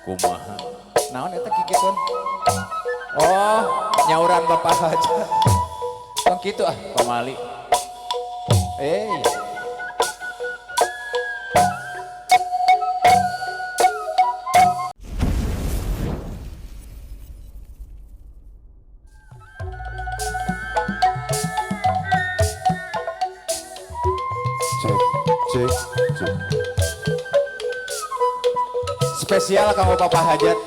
Kumaha? Naon eta kikituan? Oh, nyauran Bapak aja. Tong kitu ah, pamali. Cek, cek, cek. Spesial kamu Papa Hajat.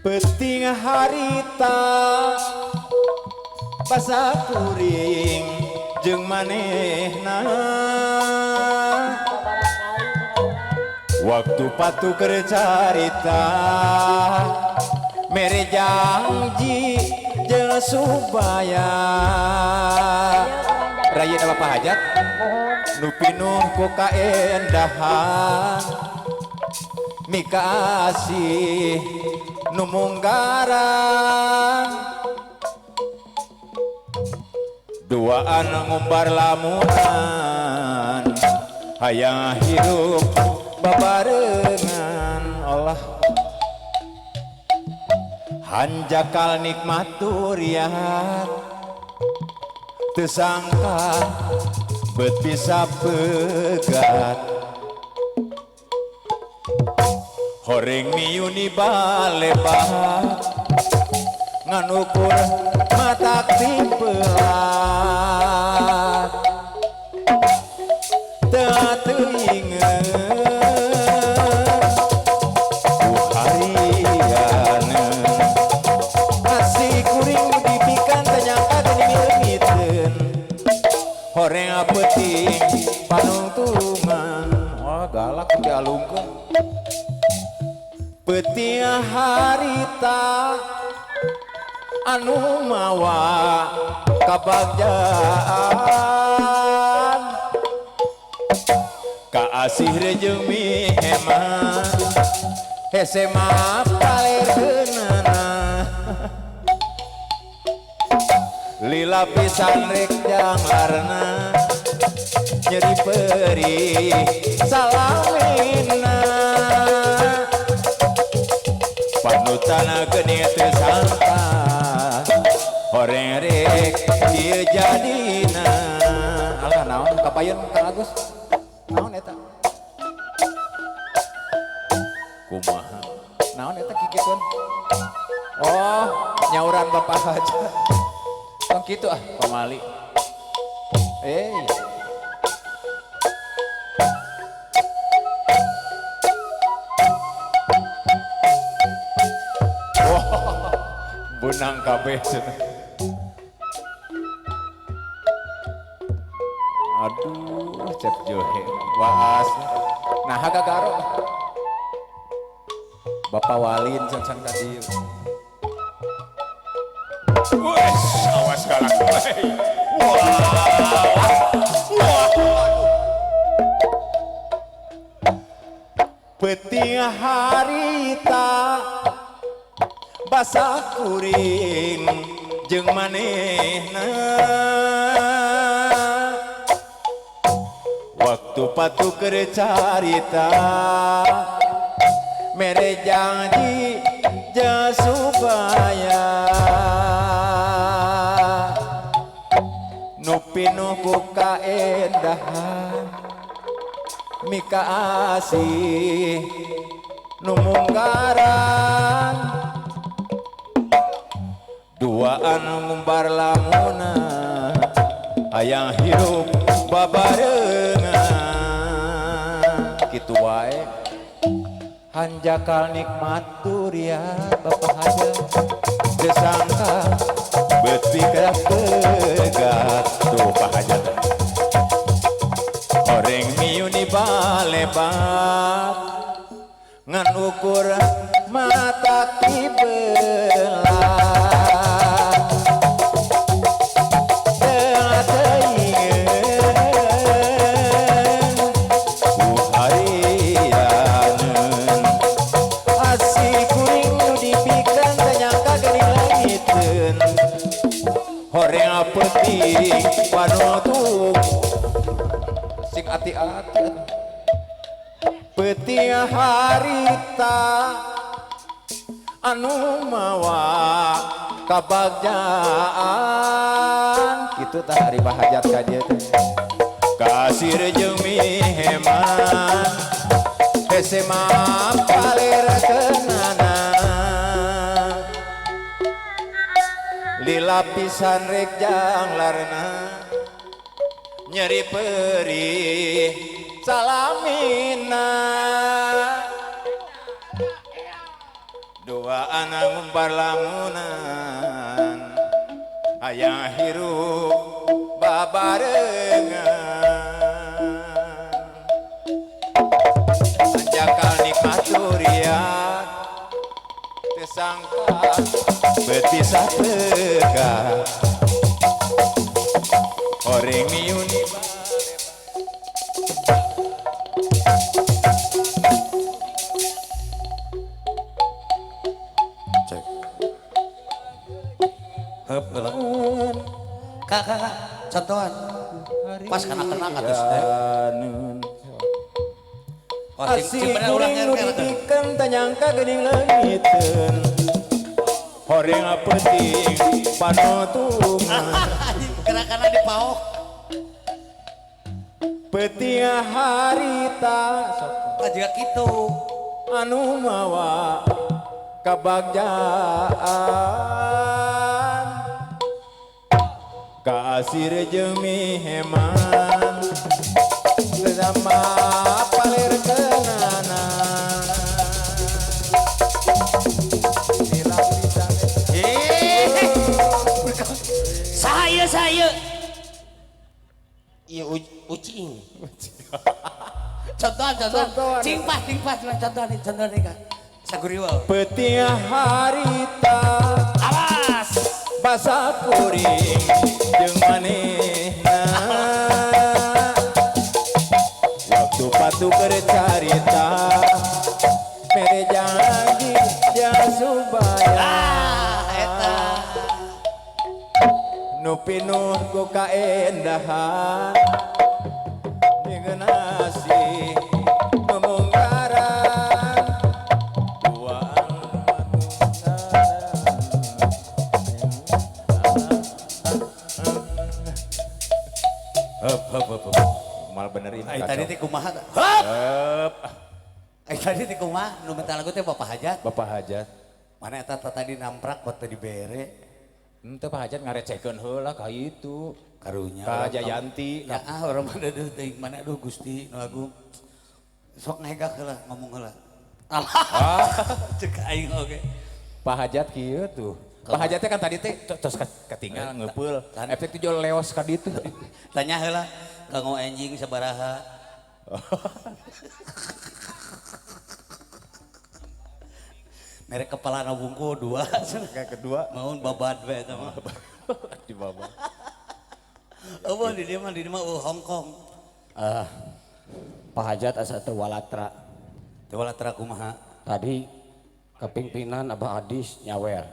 Peting harita basa kuring jeung manehna. Waktu patuker carita mere janji jeung supaya rayana Bapak Hajat nu pinuh ku kaendahan mikasih nu munggaran duaan ngumbar lamunan hayang hirup babarengan. Allah hanjakal nikmat turiat teu sangka bet bisa pegat horeng miuni balebat ngan ukur mata tipelat teu teuingeun ku harianeun asih kuring nu dipikan teu nyangka geuning leungiteun horeng peuting panungtungan. Wah galak dialungkeun. Peuting harita anu mawa kabagjaan kaasih rejeung mihema hese mah palerkeunana lila pisan rek janglarna nyeri perih salamina panutan geuning teu sangka horeng rek ieu jadina. Alah naon kapayeun Kang Agus? Naon eta? Kumaha? Naon eta kikituan? Oh, nyauran Bapak aja. Tong kitu ah, pamali. Wah, benang kabeh cenah. Aduh, cep johe. Waas. Nah, gagaro. Bapak Walin can-can ka dieu. Wes, awas galak. Wah. Wah. Peuting harita basa kuring jeung manehna waktu patuker carita mere janji jeung supaya nu pinuh ku kaendahan mikaasih nu munggaran duaan ngumbar lamunan hayang hirup babarengan. Kitu wae hanjakal nikmat turiat Bapak Hajat teu sangka beut pikeun pegat. Tuh Pak Hajat horeng miuni balebat ngan ukur mata tibelat teu teuingeun ku harianeun asih kuring nu dipikeun teu nyangka geuning leungiteun. Horeng peuting panutung sing ati-ati peuting harita anu mawa kabagjaan kitu tah ari Pak Hajat ka dieu teh kasir jeung miheman hese mah palir kenana lila pisan rek janglarna nyeri perih salamina dua anak ngumpar lamunan hayang hirup babarengan anjakal nikmat durian tesangka betisah teka oreng miuni. Cek. Heup heula. Kak, kak, kak, contohan. Pas kana kenang atuh teh. Oh, sing bener ulang nu dipikeun teu nyangka geuning leungiteun. Horeng peuting panutungan. Gerakana dipaok. Peuting harita tah jiga kitu anu mawa kabagjaan kasir jeung miheman sesama palir kenana. Saya iya ucing. Contohan cing pas contohan nih kak saguriwa peuting harita awas basa kuring jeung manehna waktu patu bercarita mere janji jeung subaya eta nu pinuh ku kaendahan ngeunasi memunggaran duaan. Heup heup heup. Mal bener ini. Ai tadi teh kumaha? Heup. Ai tadi teh kumaha? Nu minta lagu teh Bapak Hajat. Bapak Hajat. Mana eta tadi namprak kok teu dibere. Henteu Pak Hajat ngarecehkeun heula ka itu. Karunya. Ka Jayanti. Ya ah urang mah deudeuh teuing mana aduh Gusti nu agung. Sok ngegak heula ngomong heula. Alah. Cek aing oge. Pak Hajat kieu tuh. Pak Hajat teh kan tadi teh tos katinggal ngeupeul. Efek teh jol leos ka ditu. Tanya heula kanggo enjing sabaraha. Merek kepala na bungku dua. Kayak kedua. Maun babad we eta mah. Di babad. Eueuh di dieu mah Hong Kong. Ah. Pak Hajat asa teu walatra. Teu walatra kumaha? Tadi kepimpinan Abah Adis nyawer.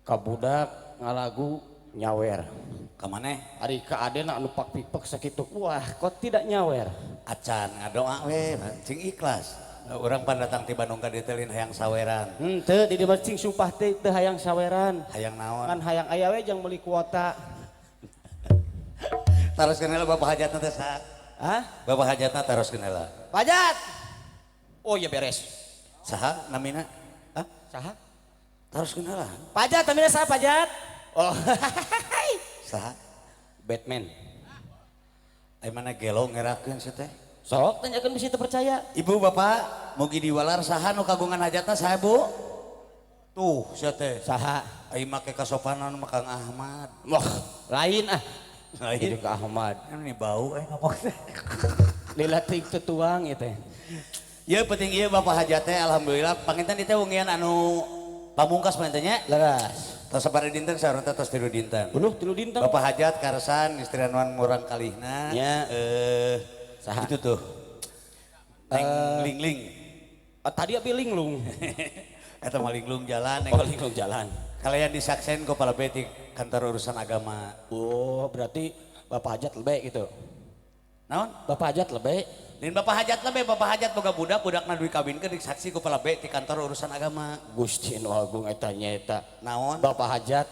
Ka budak ngalagu nyawer. Ka maneh? Ari ka adena anu pak pipek sakitu. Wah, kok tidak nyawer? Acan ngadoa we, cing ikhlas. Urang pan datang ti Bandung ka dieu teh lain hayang saweran. Henteu di dieu mah cing sumpah teh teu hayang saweran. Hayang naon? Ngan hayang aya we jang meuli kuota. Taroskeun heula Bapak Hajatna teh saha? Hah? Bapak Hajatna taroskeun heula. Pak Hajat. Oh iya beres. Saha namina? Hah? Saha? Taroskeun heula. Pak Hajat namina saha Pak Hajat? Oh. Saha? Batman. Ai mana gelo ngerakeun sia teh? Sok tanyakeun bisi teu percaya. Ibu bapak mugi diwalar saha nu kagungan hajatna saha Bu? Tuh sia teh. Saha? Ai make kasopanan mah Kang Ahmad. Wah, lain ah. Lain jeung Kang Ahmad. Ini bau ngomong teh. Lila teuing teu tuang ieu teh. Ieu penting ieu Bapak Hajat teh alhamdulillah panginten ieu teh wengian anu pamungkas panginten nya. Leres. Tos sapara dinten saurang teh tos 3 dinten. Uluh 3 dinten. Bapak Hajat karsan istrianuan murang kalihna. Nya. Saha? Itu tuh. Neng ling-ling. Tadi abi linglung. Eta mah linglung jalan. Oh, linglung jalan. Kalian disaksen ku pala beti kantor urusan agama. Oh, berarti Bapak Hajat lebih gitu. Naon? Bapak Hajat lebih. Lain Bapak Hajat lebih, Bapak Hajat boga budak, budakna dikawinkeun disaksi ku palebe ti kantor urusan agama. Gusti nu agung eta nyaeta. Naon? Bapak Hajat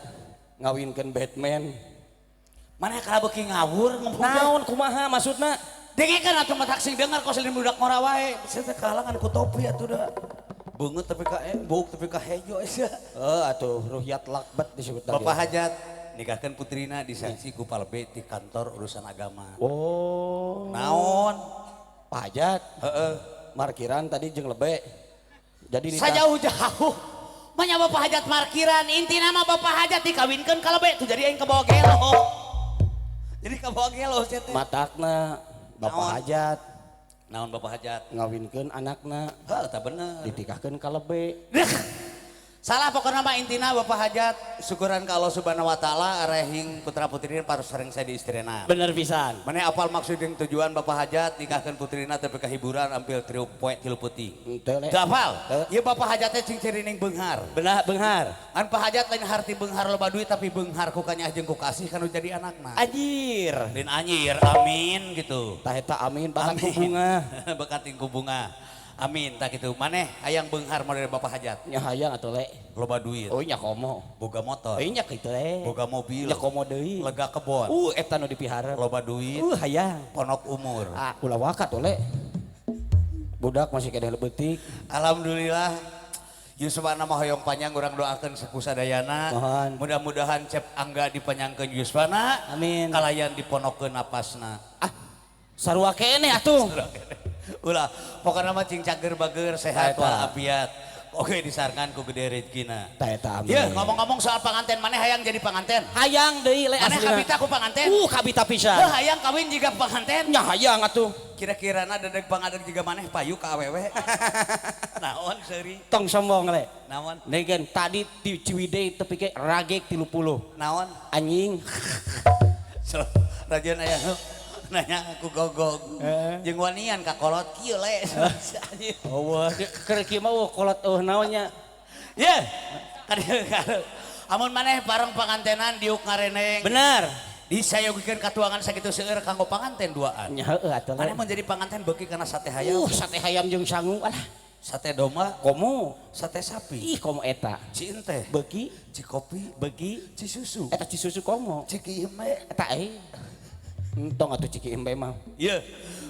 ngawinkeun Batman. Mana kalah beuki ngawur ngomong. Naon kumaha maksudna? Dengekeun atuh mah sing dengar kos lain budak ngora wae. Saya teh kahalangan ku topi atuh da. Beungeut tapi ka buuk tapi ka hejo sia. Heuh atuh ruhyat lakbat disebut tadi. Bapak Hajat nikahkeun putrina disaksi ku palebe ti kantor urusan agama. Oh. Naon? Pak Hajat. Heeh. Markiran tadi jeung lebe. Jadi sajauh-jauh. Manya Bapak Hajat markiran, intina mah Bapak Hajat dikawinkeun ka lebe tuh jadi aing kabawa gelo. Jadi kabawa gelo sia teh. Matakna Bapak Naon? Hajat. Naon Bapak Hajat? Ngawinkeun anakna. Heuh, tah bener. Ditikahkeun ka lebe. Salah pokokna mah intina Bapak Hajat syukuran ka Allah Subhanahu wa taala arehing putra putrina paru sareng saya di istrina. Bener pisan. Mane apal maksud jeung tujuan Bapak Hajat nikahkeun putrina tapi kahiburan ampil tilu poe tilu peuting. Henteu le. Teu apal? Teu. Ieu Bapak Hajat teh cing cirining beunghar. Benar beunghar. An Pak Hajat lain harti beunghar loba duit tapi beunghar ku kanyaah jeung ku kasih kanu jadi anakna. Anjir. Lain anjir, amin gitu. Tah eta amin bakat ku bunga. Bakat ku bunga. Amin tak gitu. Maneh hayang beunghar model Bapak Hajat. Nya hayang atuh le. Loba duit. Oh nya komo. Boga motor. Oh nya kitu le. Boga mobil. Nya komo deui. Lega kebon. Eta nu dipiharep. Loba duit. Hayang. Ponok umur. Ah ulah wakat tuh le. Budak masih keneh leutik. Alhamdulillah. Yuswana mah hoyong panjang urang doakeun sakusadayana. Mudah-mudahan Cep Angga dipanjangkeun yuswana. Amin. Kalayan diponokeun napasna. Ah sarua keneh atuh. Ulah, pokokna mah cing cager bager sehat walafiat. Oke disarkan ku gede rezekina. Tah eta amin. Yeuh, ngomong-ngomong soal panganten, maneh hayang jadi panganten? Hayang deui le Maneh aslina. kabita ku panganten? Kabita pisan. Heuh, hayang kawin jiga panganten? Nya hayang atuh. Kira-kirana dedeg pangadeg jiga maneh payu ka awewe. Naon seuri? Tong sombong le. Naon? Negen tadi di Ciwidey tepi ke ragek 30. Naon? Anjing. Rajian aya nanya aku gogog. Jeung wanian ka kolot kieu le. Eueuh, keur kieu mah kolot eueuh naon nya. Ye. Amun maneh bareng pangantenan diuk ngareneng. Bener. Disayogikeun katuangan sakitu seueur kanggo panganten duaan. Nya heueuh atuh. Maneh mun jadi panganten beuki kana sate hayam. Sate hayam jeung sangu alah. Sate domba komo, sate sapi. Ih komo eta. Ci enteh beuki, ci kopi beuki, ci susu. Eta ci susu komo. Ciki imbe eta euy. Entong atuh ciki imbe mah. Ieu.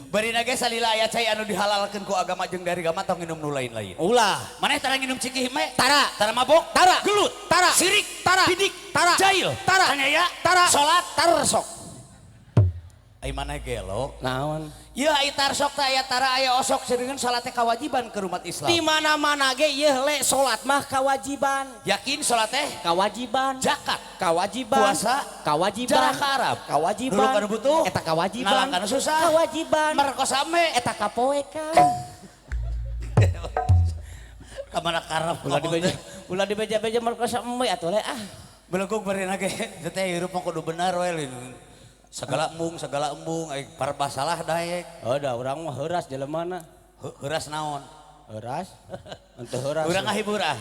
Barina ge salila aya cai anu dihalalkeun ku agama jeung dari agama tong nginum nu lain-lain. Ulah. Maneh tara nginum ciki imbe? Tara. Tara mabok? Tara. Gelut? Tara. Sirik? Tara. Bidik? Tara. Jail? Tara. Aniaya? Tara. Salat? Tarsok. Ai maneh gelo? Naon? Ieu ai tarsok teh aya tara aya osok seureungeun salat teh kawajiban ke umat Islam. Di mana-mana ge ieu le salat mah kawajiban. Yakin salat teh? Kawajiban. Zakat? Kawajiban. Puasa? Kawajiban. Jarah ka Arab? Kawajiban. Nulung kanu butuh? Eta kawajiban. Nalang kanu susah? Kawajiban. Merkosa ame? Eta kapoekan. Kamana karep Ulah dibeja-beja merkosa eme atuh le ah. Belengkung barina ge teh hirup mah kudu bener we. Segala embung, parba salah daek. Oh, dah urang mah heuras jelemana. Heuras naon? Heuras? Henteu heuras. Urang ngahibur ah.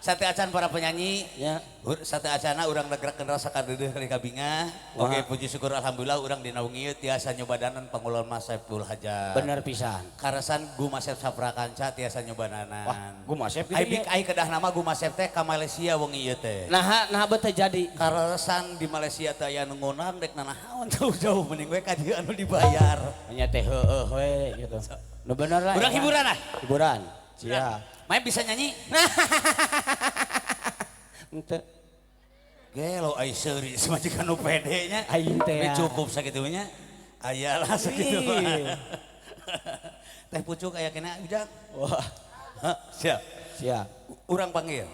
Sate acan para penyanyi, ya. Sate acana urang negrakeun rasa kadeudeuh ka bingah. Oke, puji syukur alhamdulillah urang dinaungi tiasa nyobadanan pangulon Mas Saiful Hajat. Bener pisan. Karasan Gumasep Saprakanca tiasa nyobadanan. Wah, Gumasep kitu. Ai ai kedah nama Gumasep teh ka Malaysia wengi ieu teh. Naha naha beut teh jadi. Karasan di Malaysia teh aya nu ngonang dek nanaon jauh-jauh mending we ka dieu anu dibayar. Nya teh heueuh we gitu. Nu bener lah. Urang hiburan ah. Hiburan. Siap. Main bisa nyanyi? Ente. Gelo ai seuri semajikan nu pede nya. Aing teh. Cukup sakitu nya. Aya lah sakitu mah. Teh pucuk aya kena ujang. Wah. Siap. Siap. Urang panggil.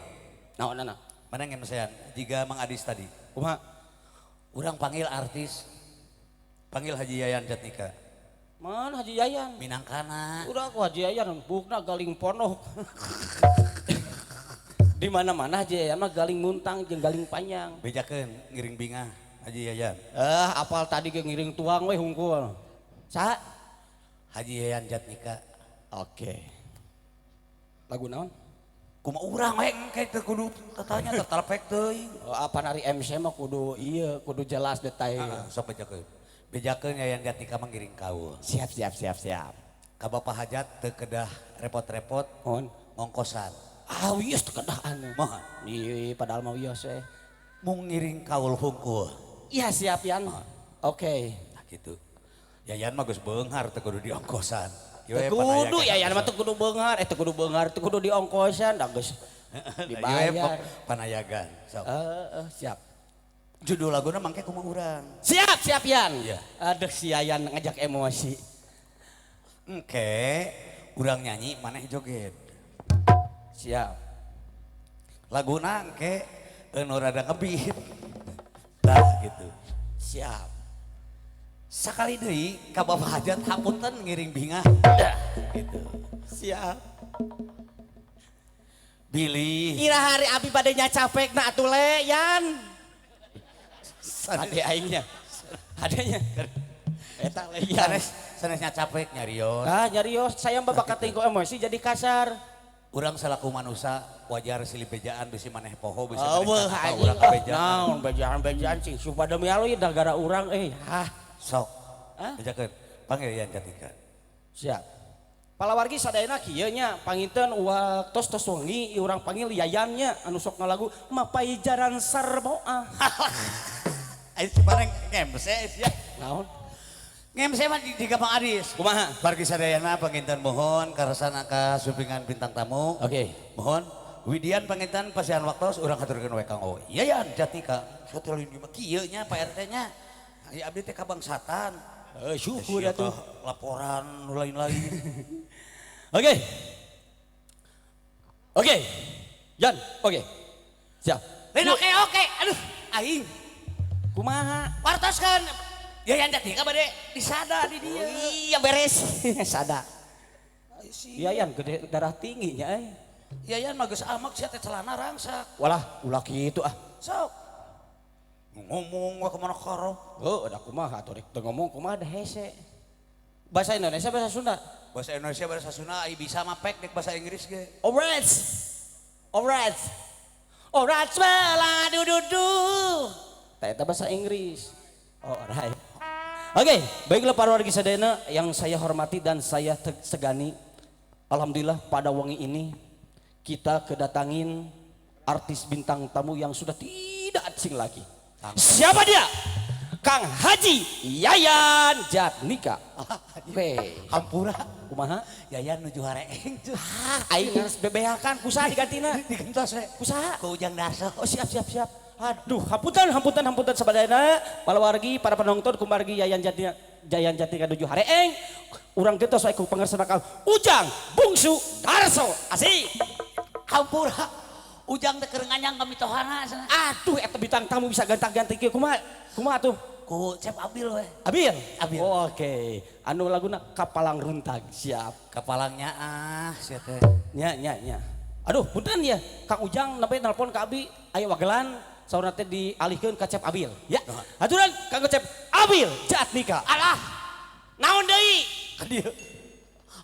Naon anak? Mana ngemsean jiga Mang Adis tadi. Kumaha? Urang panggil artis. Panggil Haji Yayan Jatnika. Mana Haji Yayan? Minangkana. Udah aku Haji Yayan bukna galing ponok. Di mana-mana Haji Yayan mah galing muntang jeung galing panjang. Bejakeun ngiring bingah Haji Yayan. Apal tadi ge ngiring tuang we hungkul. Saha? Haji Yayan Jatnika. Oke. Lagu naon? Kumaha urang we engke teu kudu tatanya tetalpek teuing. Oh, apa nari MC mah kudu iya, kudu jelas detail. Heeh, sok bejakeun. Bejakeun Yayan Jatnika manggiring kaul. Siap siap siap siap. Ka Bapak Hajat teu kedah repot-repot Mohon. ngongkosan. Ah wios teu kedah anu. Mohon. Ih, padahal mah wios we. Mung ngiring kaul hungkul. Iya siap Yan. Oke. Nah gitu. Yayan mah geus beunghar teu kudu diongkosan. Teu kudu Yayan mah teu kudu beunghar, teu kudu beunghar, teu kudu diongkosan da geus dibayar. Panayagan. Sok. Siap. Judul laguna mangke kumaha urang. Siap siap Yan. Iya. Aduh si Yayan ngajak emosi. Engke urang nyanyi maneh joget. Siap. Laguna engke anu rada ngebeat. Tah gitu. Siap. Sakali deui ka Bapak Hajat hapunten ngiring bingah. Gitu. Siap. Bilih. Ira hari abi bade nyacapek na atuh le Yan. Ade aingnya. Adenya. Eta le Yan. Sanes sanes nyacapek nyarios. Ah nyarios saya bapak katingko emosi jadi kasar. Urang salaku manusia wajar silih bejaan bisi maneh poho bisi Oh, maneh wah, urang kabejaan. Naon bejaan-bejaan sing sumpah demi Allah ieu gara urang eh. Hah. Sok. Hah? Bejakeun. Panggil Yayan Jatnika. Siap. Palawargi sadayana kieu nya panginten waktos tos wengi urang panggil Yayannya anu sok ngalagu Mapai Jaran Sarboa. Ayo cibareng ngemse sia. Naon? Ngemse mah di Gampang Adis. Kumaha? Wargi sadayana panginten mohon karesana ka supingan bintang tamu. Oke. Mohon Widian panginten pasihan waktos urang haturkeun we Kang O. Yayan Jatnika. Satur lain mah kieu nya Pak RT nya. Ai abdi teh kabangsatan. Syukur atuh. Laporan nu lain-lain. Oke. Oke. Yan, oke. Siap. Lain oke oke. Aduh, aing. Kumaha? Wartoskeun. Yayan Jatnika bade disada di dieu. Iya beres. Sada. Yayan gede darah tingginya eh. Yayan mah geus amak sia teh celana rangsak. Walah, ulah kitu ah. Sok. Ngomong we kemana karo. Oh, udah kumaha atuh rek teu ngomong kumaha da hese. Bahasa Indonesia bahasa Sunda. Bahasa Indonesia bahasa Sunda ai bisa mah pek dek bahasa Inggris ge. Alright. Alright. Alright bela du du du. Tah eta bahasa Inggris. Alright. Oke, baiklah para wargi sadayana yang saya hormati dan saya segani. Alhamdulillah pada wengi ini kita kedatangin artis bintang tamu yang sudah tidak asing lagi. Siapa dia? Kang Haji Yayan Jatnika. Oke. Hampura. Kumaha? Yayan nuju hareeng. Aing harus bebeakan kusaha digantina. Digentos we. Kusaha? Ku Ujang Darso. Oh siap siap siap. Aduh, hampunten hampunten hampunten sabadana para wargi, para penonton kumargi Yayan Jatnika Yayan Jatnika nuju hareeng. Urang gentos wae ku pangersana Kang Ujang Bungsu Darso. Asik. Hampura. Ujang teh keur nganyang ka mitohana cenah. Aduh eta bintang tamu bisa gantang-ganti kieu kumaha? Kumaha tuh? Ku Cep Abil we. Abil? Abil. Oh, oke. Anu laguna Kapalang Runtag. Siap. Kapalangnya ah sia teh. Nya nya nya. Aduh, punten ya. Kang Ujang nembe nelpon ka abi, aya wagelan saurna teh dialihkeun ka Cep Abil. Ya. Aturan Kang Cep Abil Jatnika. Alah. Naon deui? Ka dieu.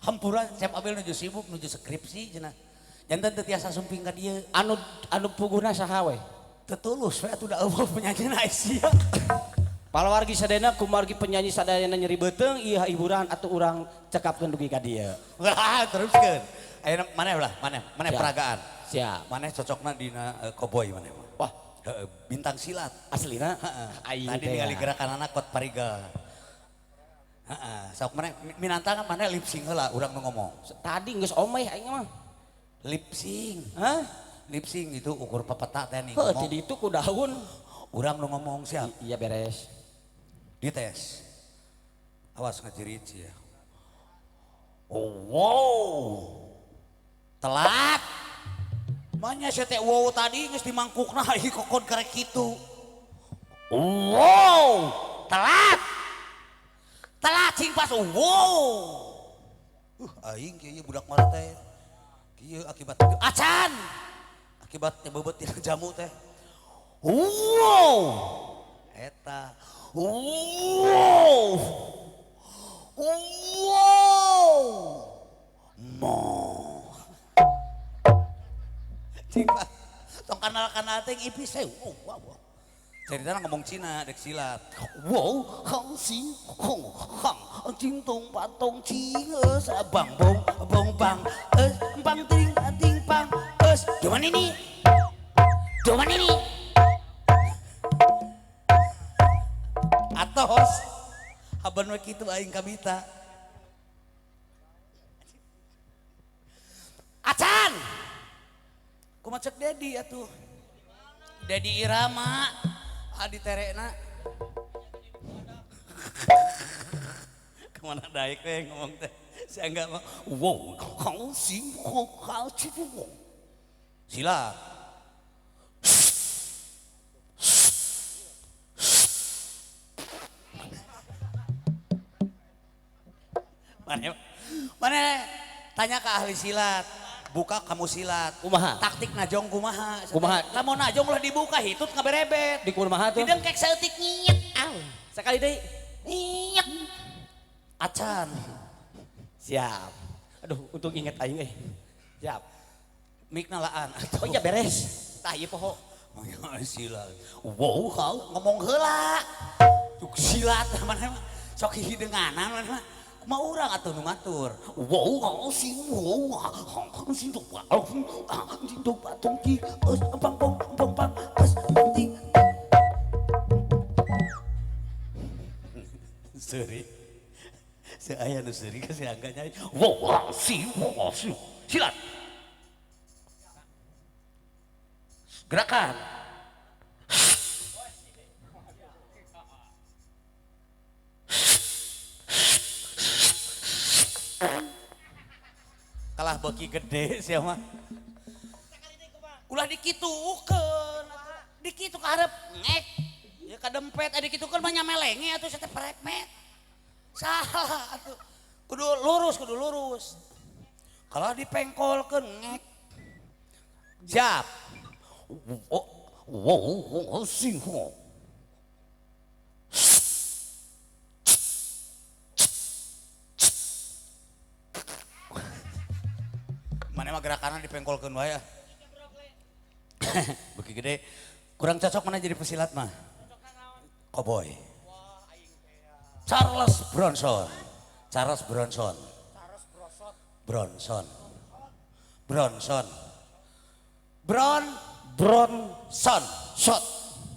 Hampura Cep Abil nuju sibuk nuju skripsi cenah. Janten teu tiasa sumping ka dieu. Anu anu puguhna saha we? Teu tulus we atuh da eueuh penyanyina sia. Palawargi sadayana kumargi penyanyi sadayana nyeri beuteung ieu hiburan atuh urang cekapkeun dugi ka dieu. Wah, teruskeun. Ayeuna maneh lah, maneh, maneh Siap. peragaan. Siap. Maneh cocokna dina koboi maneh mah. Wah, Heeh, bintang silat. aslina. Heeh. Aing Tadi teh. ningali gerakan anak kot pariga. Heeh, sok maneh minantangan maneh lip sync heula urang nu ngomong. Tadi geus omeh aing mah. Lip sync. Hah? Lip sync itu ukur pepeta teh nih Heuh, ngomong. ti ditu ku daun. Urang nu ngomong siap. Iya beres. Dites. Awas ngajerit ya. Oh, wow. Telat. Manya sia teh wow tadi geus dimangkukna ieu kokon karek kitu. Wow. Telat. Telat cing pas wow. Aing kieu budak marah teh. Kieu akibat Acan. Akibat teh beubeut tina jamu teh. Wow. Eta. Wow. Wow. Mo. Cing Pak. Tong kanal-kanal teh ipis teh. Wow, wow, wow. Ceritana ngomong Cina dek silat. Wow, hang si hong hang jing tong patong cing eus bang bong bong bang eus bang ting ting pang eus. Cuman ini. Cuman ini. Atos haben we kitu aing kabita. Acan. Kumaha cek Dedi atuh. Dedi Irama adi terekna. Kemana daek we ngomong teh. Saya enggak mau. Wow, kau sing kau cipu. Sila. Mana mana tanya ke ahli silat. Buka kamu silat. Kumaha? Taktik najong kumaha. Kumaha? Lamun najong lah dibuka hitut ngaberebet. Di kumaha tuh? Didengkek saeutik nyiet. Au. Sekali deui. Nyiet. Acan. Siap. Aduh, untung inget aing euy. Siap. Mikna laan. Oh iya beres. Tah ieu poho. Silat. Wow, kau ngomong heula. Cuk silat mana mah sok hideunganan mana mah. Kumaha urang atuh nu ngatur. Wow, kau si wow, si tu wow, si tu patong ki, eus pang pong pong pang, eus ting. Seuri. Seaya nu seuri ka si Angga nyai. Wow, si wow, si. Silat. Gerakan. Kalah beki gede siapa mah. Ulah dikitukeun. Dikitu ka hareup ngek. Ya kadempet aya dikitukeun mah nyamelenge atuh teh prepet. Salah atuh. Kudu lurus, kudu lurus. Kalau dipengkolkeun ngek. Siap. Oh, wow, sing. Mana mah gerakanna dipengkolkeun wae. Beki gede. Kurang cocok mana jadi pesilat mah? Cowboy. Charles Bronson. Charles Bronson. Bronson. Bronson. Bronson. Shot.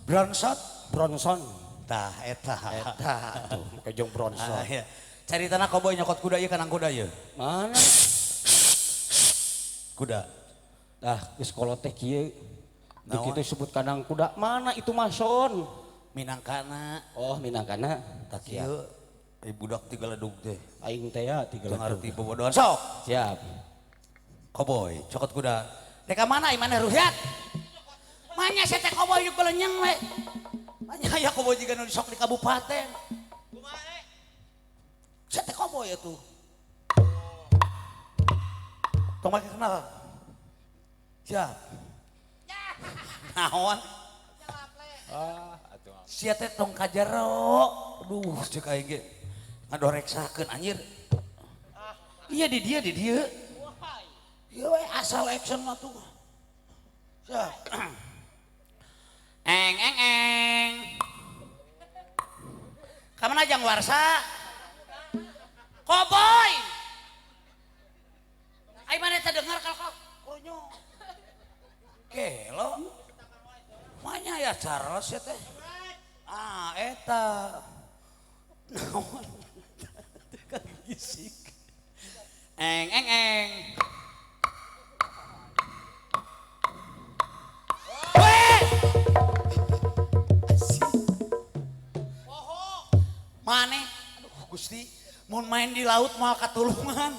Bronson. Bronson. Tah eta. Eta tuh kejong Bronson. Ah, iya. Caritana cowboy nyokot kuda ieu kanang kuda ieu. Mana? Kuda. Ah, geus kolot teh kieu. Kitu disebut kandang kuda. Mana itu mason? Minangkana. Oh, minangkana. Tah kieu. Budak tiga ledug teh. Aing teh ya tiga ledug. Ngarti bobodohan sok. Siap. Cowboy, cokot kuda. Rek ka mana ieu maneh ruhyat? Manya saya teh cowboy yuk belenyeng we. Manya aya cowboy jiga nu sok di kabupaten. Kumaha? Saya teh cowboy atuh. Tong make kenal. Siap. Naon? Ah, atuh. Sia teh tong ka jero. Aduh, cek aing ge ngadoreksakeun anjir. Iya di dia di dieu. Ieu we asal action mah tuh. Siap. Eng eng eng. Ka mana jang warsa? Koboy. Ai mana teh dengar kalau konyol. Gelo. Manya ya Charles ya teh. Ah, eta. Naon? Kagisik. Eng eng eng. Weh! Maneh, aduh Gusti, mun main di laut moal katulungan.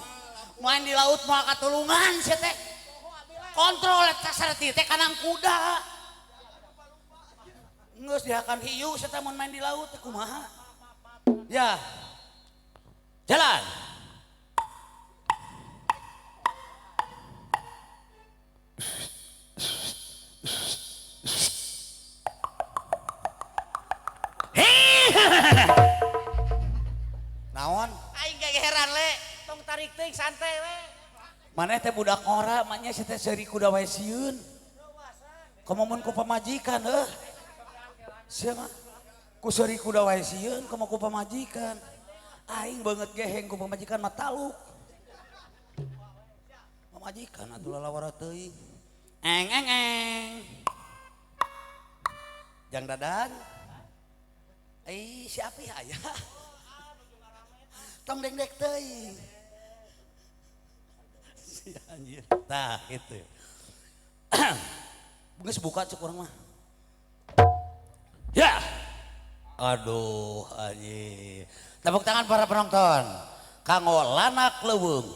Main di laut moal katulungan sia teh. Kontrol eta sareti teh kanang kuda. Geus dihakan hiu sia teh mun main di laut teh kumaha? Ya. Jalan. Naon? Aing ge heran le, tong tarik teuing santai we. Maneh teh budak ngora, manya sia teh seuri kuda wae sieun. Komo mun ku pamajikan heuh. Sia mah ku seuri kuda wae sieun komo ku pamajikan. Aing beungeut geheng ku pamajikan mah taluk. Pamajikan atuh lalawara teuing. Eng eng eng. Jang Dadan. Si api aya. Tong dengdek teuing. Si anjir. Tah kitu. Geus buka cek urang mah. Ya. Aduh anjir. Tepuk tangan para penonton. Kanggo Lanak Leuweung.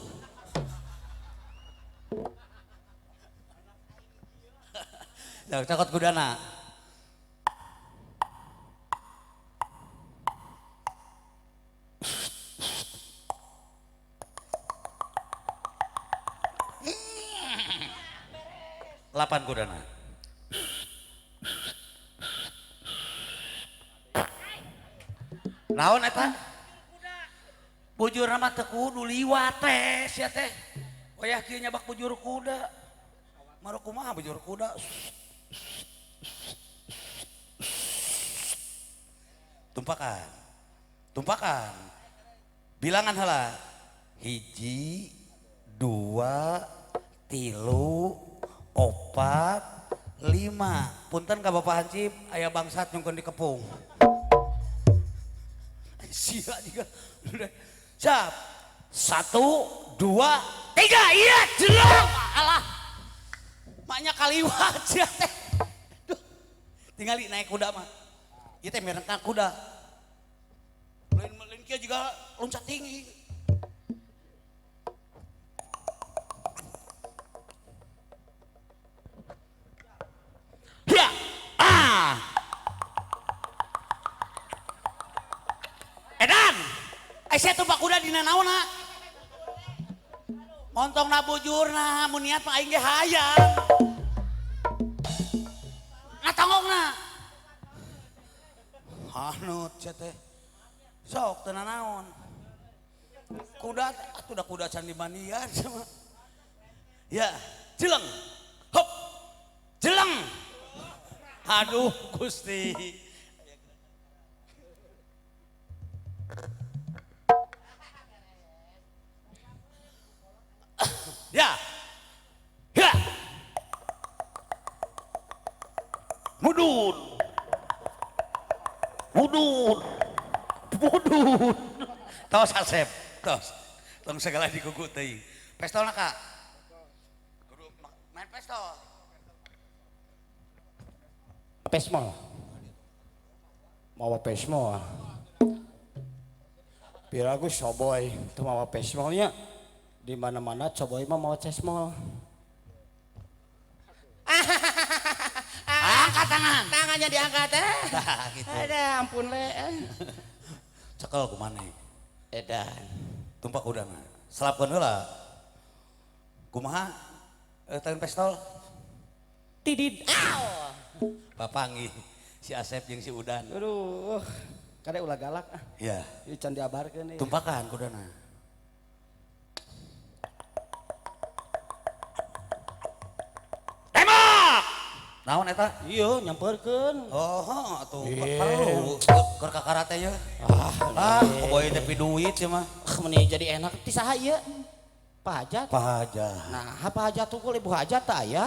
Cokot kudana. Lapan kudana. Naon eta? Bujurna mah teu kudu liwat teh sia teh. Wayah kieu nyabak bujur kuda. Maro kumaha bujur kuda? Tumpakan. Tumpakan. Bilangan heula. 1, 2, 3, 4, 5. Punten ka Bapak Hansip aya bangsat nyungkeun dikepung. Sia juga. Siap. 1, 2, 3. Iya, jelek. Alah. Maknya kaliwat sia teh. Duh. Tingali naik kuda mah. Ieu teh mirengkang kuda. Lain kieu juga loncat tinggi. Ya. Ah. Edan. Saya tumpak kuda dina naonna? Montongna bujurna, mun niat mah aing ge hayang. Ngatonggongna. Hanut sia teh. Sok teu nanaon. Kuda atuh da kuda can dimandian sama. Ya, jeleng. Hop. Jeleng. Aduh Gusti. Ya. Ya. Mudun. Mudun. Mudun. Tos Asep, tos. Tong segala dikuku teuing. Pestolna Kak. Kudu main pestol. Pesmol. Mawa pesmol. Piragu soboy teu mawa pesmolnya. Di mana-mana coboy mah mawa cesmol. Angkat tangan. Tangannya diangkat eh. Nah, gitu. Ada ampun le. Cekel kumane. Edan. Tumpak udana. Selapkeun heula. Kumaha? Tangan pestol. Tidid. Aw. Papanggih si Asep jeung si Udan. Aduh, kade ulah galak ah. Iya. Ieu can diabarkeun ieu. Tumpakan kudana. Tembak! Naon eta? Iya, nyamperkeun. Oh, atuh perlu keur kakara teh ye. Ah, boy teh duit ieu mah. Meni jadi enak ti saha ieu? Pak Hajat. Pak Hajat. Nah, Pak Hajat tukul Ibu Hajat teh aya.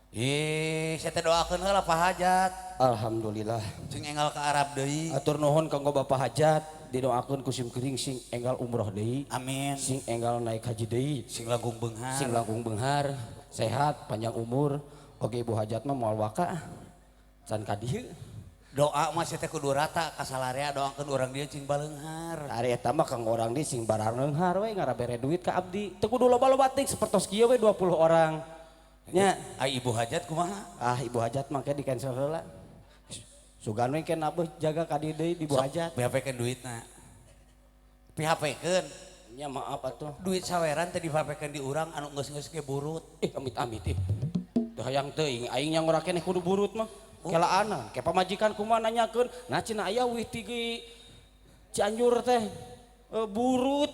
Ih, saya teh doakeun heula Pak Hajat. Alhamdulillah. Sing enggal ka Arab deui. Atur nuhun kanggo Bapak Hajat, didoakeun ku sim kuring sing enggal umroh deui. Amin. Sing enggal naik haji deui. Sing langkung beunghar. Sing langkung beunghar, sehat, panjang umur. Oge Ibu Hajat mah moal waka. Can ka dieu. Doa mah sia teh kudu rata ka salarea doakeun urang dieu cing baleunghar. Ari eta mah kanggo urang dieu sing baraleunghar we ngarabere duit ka abdi. Teu kudu loba-loba teuing sapertos kieu we 20 orang. Nya, ai Ibu Hajat kumaha? Ah, Ibu Hajat mah ke di cancel heula. Sugan we ke nabeuh jaga ka dieu deui di Ibu Hajat. PHP-keun duitna. PHP-keun. Nya maaf atuh. Duit saweran teh di-PHP-keun di urang anu geus-geus ge burut. Ih, amit-amit ih. Teu hayang teuing aing nya ngora keneh kudu burut mah. Kelaanan, ke pamajikan kumaha nanyakeun, nah cenah aya wih ti Cianjur teh burut.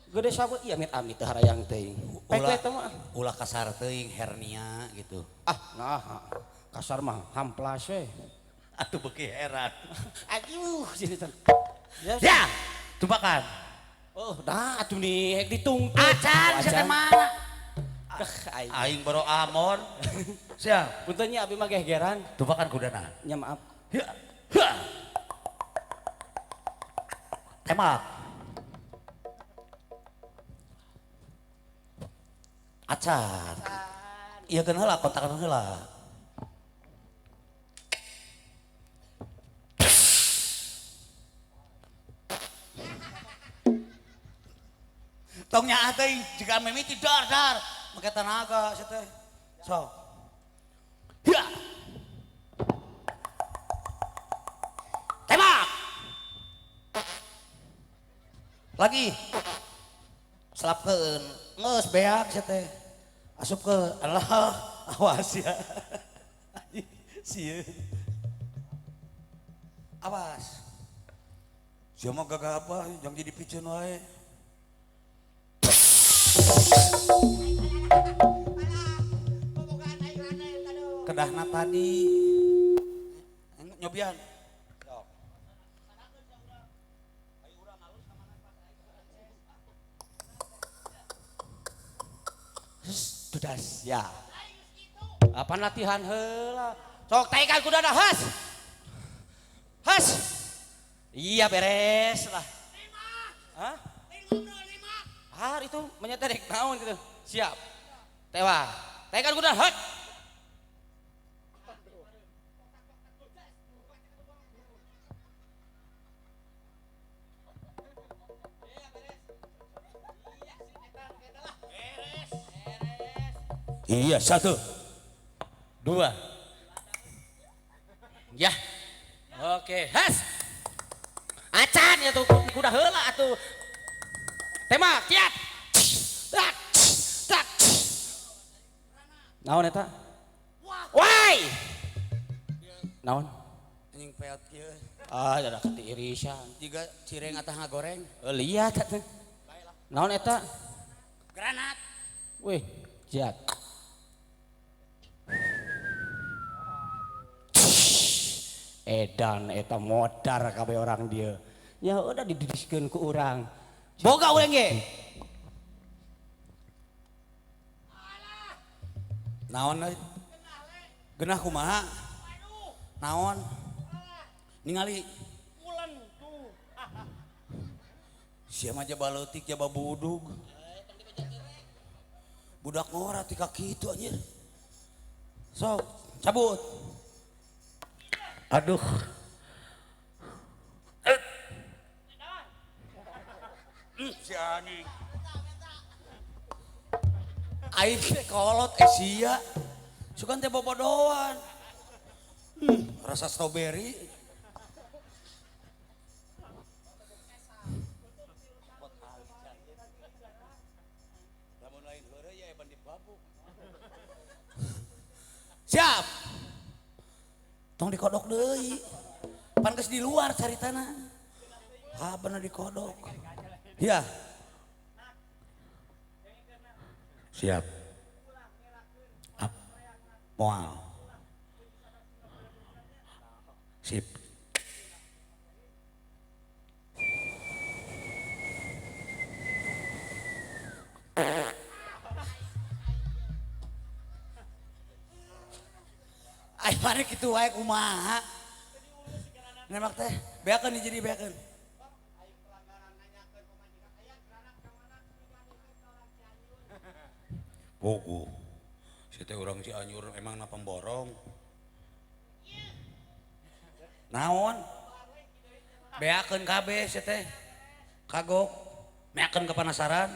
Gede sabeut ieu amit-amit teu harayang teuing. Ulah, ulah kasar teuing hernia gitu. Ah, nah. Kasar mah hamplas we. Atuh beuki heran. Aduh, sini teh. Ya, tumbakan. Oh, dah atuh nih hek ditungtut. Acan sia teh mana? Aing. Aing boro amon. Siap. Punten nya abi mah gegeran. Tumbakan kudana. Nya maaf. Ya. Ya. Tembak. Acan. Iya keun heula kontakan heula. Tong nyaah teuing jika mimiti dar dar make tenaga sia teh. Sok. Ya. Tembak. Lagi. Selapkeun. Geus beak sia teh. Asupkeun. Alah, awas ya. Sieun. Awas. Sia mah gagah apa jang jadi piceun wae. Kedahna tadi nyobian. Dudas ya. Apa latihan heula? Sok taikan kudana has. Has. Iya beres lah. Hah? Ah itu menyeterek naon gitu. Siap. Tewa. Taikan kudana hat. Iya, 1, 2. Ya. Oke, has. Acan ya tuh kuda heula atuh. Tembak, kiat. Tak. Tak. Naon eta? Wai. Naon? Anjing peot kieu. Ah, ada ketiirisan. Jiga cireng atah ngagoreng. Lihat atuh. Naon eta? Granat. Wih, jiat. Edan eta modar kabeh orang dia. Ya udah dididiskeun ku urang. Boga urang ge. Naon euy? Genah kumaha? Naon? Ningali tuh. Sia mah jaba leutik jaba budug. Budak ngora ti ka kitu anjir. Sok, cabut. Aduh. Si anjing. Aing teh kolot sia. Sugan teh bobodohan. Rasa strawberry. Lamun lain heureuy ya ban dibabuk. Siap. Tong dikodok deui. Pan geus di luar caritana. Ah bener dikodok. Ya. Siap. Up. Moal. Sip. Ai mane kitu wae kumaha. Nembak teh beakeun jadi beakeun. Pogo. Si teh urang Cianjur emang na pemborong. Naon? Beakeun kabeh si teh. Kagok. Meakeun kepanasaran.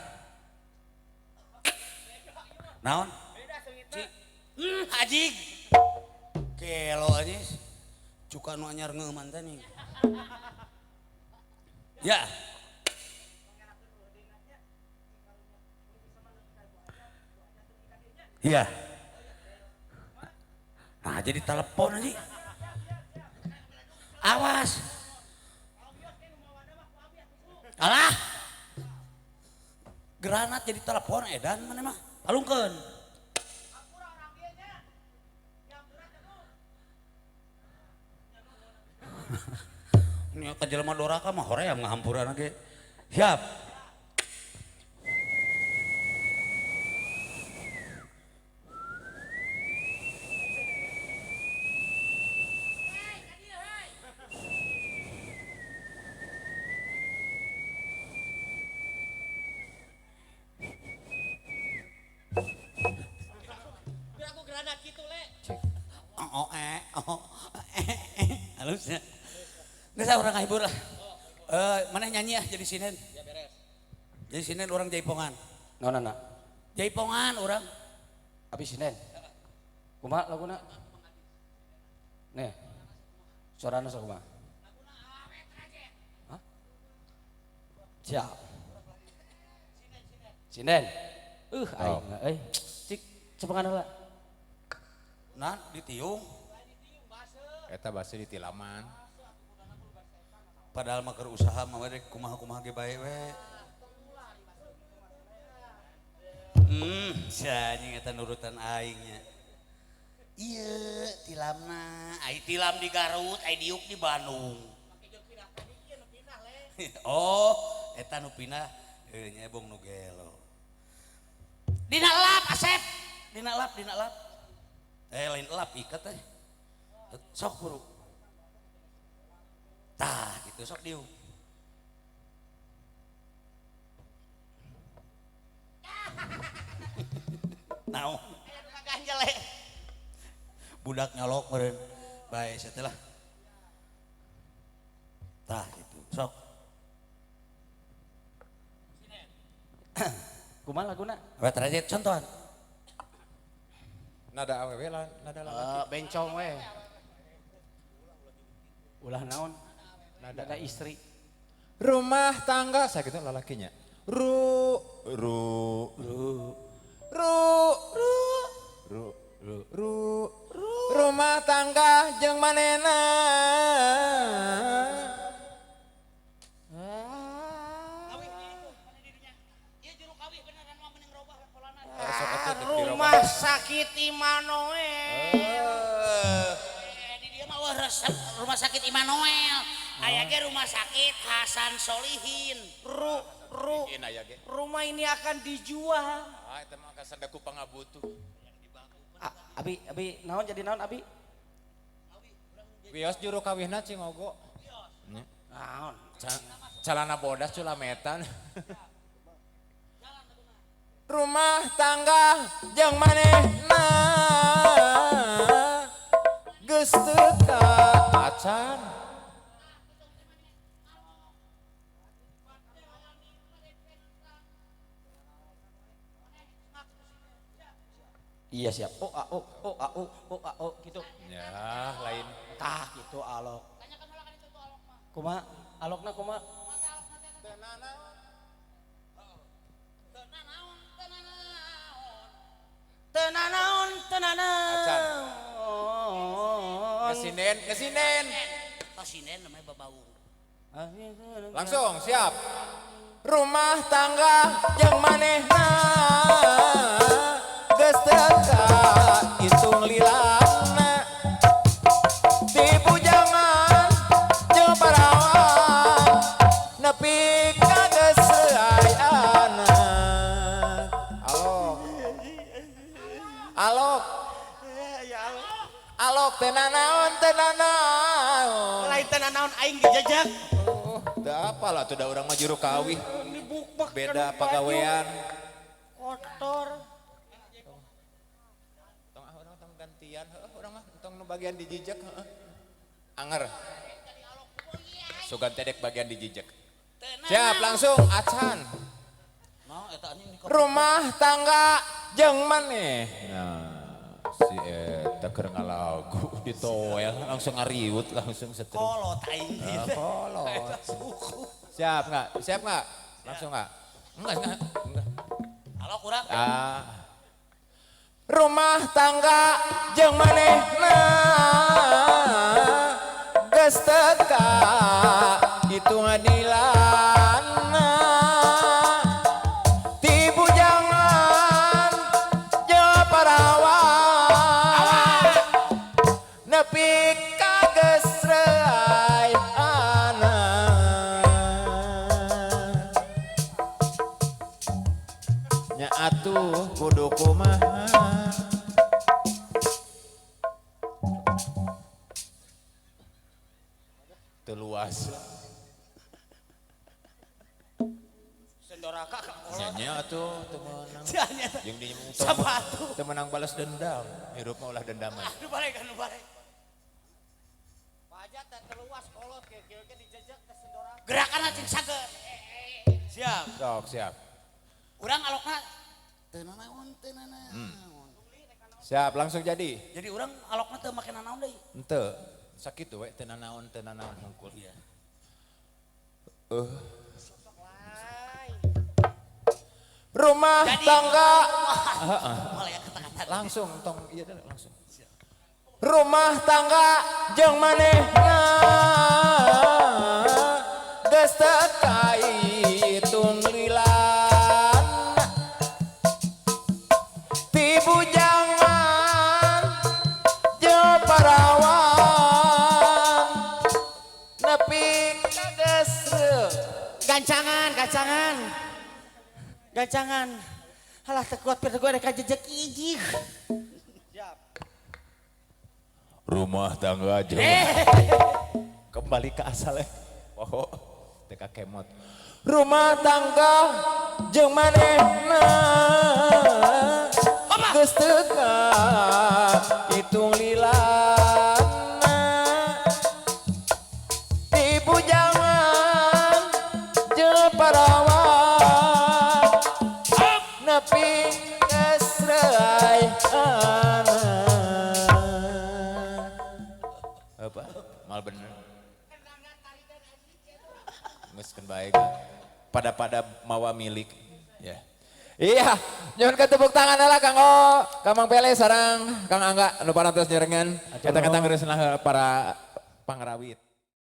Naon? Ajig. Kelo aja. Cuka nu anyar ngeuman teh nih. Ya. Iya. Nah jadi telepon aja. Awas. Alah. Granat jadi telepon edan mana mah. Palungkeun. Ini ka jelema doraka mah hoream ngahampuran ge. Siap. Halusnya. Nggak usah orang ngahibur lah. Mana nyanyi ya jadi sinen. Ya beres. Jadi sinen orang jaipongan. Nona. Jaipongan orang. Abi sinen. Kumaha laguna? Nih. Suarana sok kumaha? Hah? Siap. Sinen. Aing euy. Cik cepengan heula. Nah, ditiung. Eta basa ditilaman. Padahal mah keur usaha mah we kumaha-kumaha ge bae we. Sia anjing eta nurutan aingnya. Ieu tilamna, ai tilam di Garut, ai diuk di Bandung. Oh, eta nu pindah heuh nya bong nu gelo. Dina elap Asep, dina elap, dina elap. Lain elap ikat teh. Sok buru. Tah gitu sok diuk. Naon? Ganjel. Budak nyolok meureun. Bae setelah. Tah gitu. Sok. Kumaha laguna? Awet rajet contohan. Nada awewe lah, nada lalaki. Bencong we. Ulah naon? Nada istri. Rumah tangga saya gitu lalakinya. Ru ru ru ru ru ru ru ru rumah tangga jeung manena. Rumah sakit Immanuel. Di dia mah resep rumah sakit Immanuel. Aya ge rumah sakit Hasan Solihin. Ru ru rumah ini akan dijual. Ah, eta mah kasandaku pangabutuh. Abi abi naon jadi naon abi? Wios juru kawihna cingogo. Naon? Calana bodas culametan. Rumah tangga jeung manehna geus teu acan. Iya siap. O a o o a o o a o gitu. Ya, lain. Tah gitu alok. Kumaha? Alokna kumaha? Tenanaon, tenanaon. Kesinen, kesinen. Kesinen namanya babaung. Langsung siap. Rumah tangga jeung manehna geus teu hitung lilana. Ti bujangan jeung parawan nepi ka geus seuai anak. Alok. Alok. Alok teu nanaon teu nanaon. Lain teu nanaon aing dijajak. Oh, teu apalah tuh da urang mah juru kawih. Beda pagawean. Kotor. Tong ah urang tong gantian heuh urang mah tong nu bagian dijijek heuh. Anger. Sugan teh dek bagian dijijek. Siap langsung acan. Rumah tangga jeung maneh. Nah, si eta keur ngalagu ditoel langsung ngariut langsung setrum. Kolot aing. Kolot. Siap enggak? Siap enggak? Langsung enggak? Enggak, enggak. Enggak. Halo kurang. Ah. Rumah tangga jeung manehna geus teu hitung adilana. Ti bujangan jeung parawan nepi ka geus reuai Teu luas. Sendoraka ka kolot. Nya atuh teu meunang. Jeung di Sapatu. Teu meunang balas dendam. Hirup mah ulah dendaman. Aduh balik anu balik. Pajat teh luas kolot kieu-kieu ge dijejek teh sendoraka. Gerakan cing sageur. Siap. Sok siap. Urang alokna teu nanaon teu nanaon. Siap, langsung jadi. Jadi urang alokna teu make nanaon deui. Henteu. Sakitu we teu nanaon hungkul. Iya. Rumah Jadi, tangga. Heeh. Langsung tong ieu teh langsung. Rumah tangga jeung manehna geus teu kaitung lilana ti bujangan jeung parawan nepi ka geus gancangan gancangan gancangan halah teu kuat pir gue rek jejek ijih. Siap. Rumah tangga jeung kembali ke asalnya. Oh, teu kakemot. Rumah tangga jeung manehna geus teu kahitung lilana ti bujangan jeung parawan nepi geus reuay anak. Apa? Mal bener. Geus keun bae pada-pada mawa milik ya. Iya, nyuhunkeun tepuk tangan lah Kang O, Kang Mang Pele sareng Kang Angga nu parantos nyerengan eta-eta ngeureusna para pangrawit.